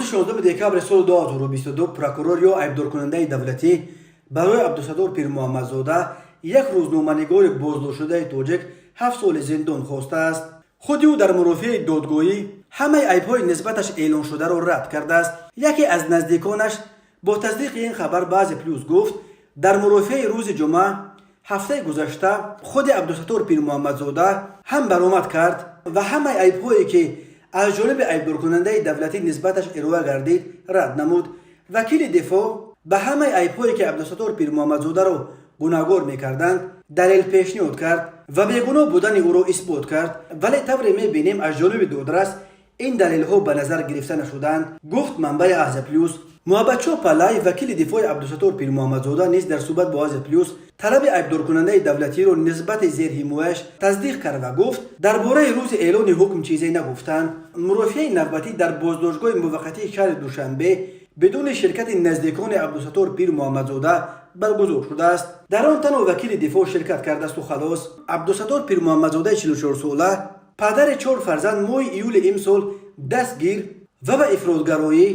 16 декабри соли 2022 прокурор ё айбдоркунандаи давлатӣ барои Абдусаттор Пирмуҳаммадзода, як рӯзноманигори боздоштшудаи тоҷик, 7 соли зиндон хостааст. Худи ӯ дар мурофиаи додгоҳӣ ҳамаи айбҳои нисбаташ эълоншударо рад кардааст. Яке аз наздиконаш бо тасдиқи ин хабар ба Азия Плюс гуфт, дар мурофиаи рӯзи ҷумъа ҳафтаи гузашта худи Абдусаттор Пирмуҳаммадзода ҳам баромад кард ва ҳамаи айбҳое, ки аз ҷониби айбдоркунандаи давлатӣ нисбаташ ироа гардид, рад намуд. Вакили дифоъ ба ҳамаи айбҳое, ки Абдусаттор Пирмуҳаммадзодаро гунаҳгор мекарданд, далел пешниҳод кард ва бегуноҳ будани ӯро исбот кард, вале тавре мебинем, аз ҷониби додрас ин далелҳо ба назар гирифта нашуданд, гуфт манбаи Азия Плюс. Муҳаббатшоҳ Палай, вакили дифои Абдусаттор Пирмуҳаммадзода, низ дар суҳбат бо Азия Плюс талаби айбдоркунандаи давлатиро нисбати зерҳимояш тасдиқ кард ва гуфт, дар бораи рӯзи эълони ҳукм чизе нагуфтанд. Мурофиаи навбатӣ дар боздоштгоҳи муваққатии шаҳри Душанбе бидуни ширкати наздикони Абдусаттор Пирмуҳаммадзода баргузор шудааст. Дар он танҳо вакили дифоъ ширкат кардасту халос. Абдусаттор Пирмуҳаммадзодаи 44сола, падари чор фарзанд, моҳи июли имсол дастгир ва ба ифротгароӣ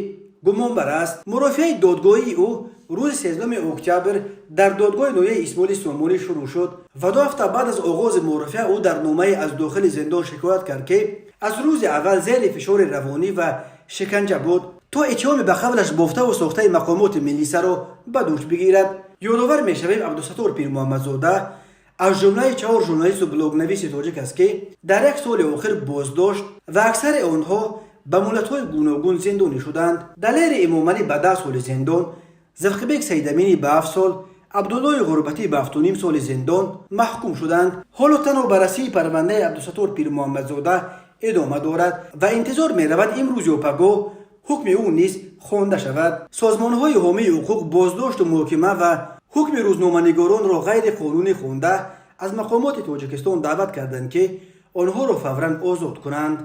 гумонбар аст. Мурофиаи додгоҳии ӯ рӯзи 13 октябр дар додгоҳи ноҳияи Исмоили Сомонӣ шурӯъ шуд ва 2 ҳафта баъд аз оғози мурофиа ӯ дар номае аз дохили зиндон шикоят кард, ки аз рӯзи аввал зери фишори равонӣ ва шиканҷа буд, то иттиҳоми ба қавлаш бофтаву сохтаи мақомоти милисаро ба дӯш бигирад. Ёдовар мешавем, Абдусаттор Пирмуҳаммадзода аз ҷумлаи чаҳор журналисту блогнависи тоҷик аст, ки дар як соли охир боздошт ва аксари онҳо ба муҳлатҳои гуногун зиндонӣ шуданд. Далери Эмомалӣ ба 10 соли зиндон, Завқибек Саидаминӣ ба 7 сол, Абдуллои Ғурбатӣ ба 7,5 соли зиндон маҳкум шуданд. Ҳоло танҳо баррасии парвандаи Абдусаттор Пирмуҳаммадзода идома дорад ва интизор меравад, имрӯз ё пагоҳ ҳукми ӯ низ хонда шавад. Созмонҳои ҳомии ҳуқуқ боздошту муҳокима ва ҳукми рӯзноманигоронро ғайриқонунӣ хонда, аз мақомоти Тоҷикистон даъват карданд, ки онҳоро фавран озод кунанд.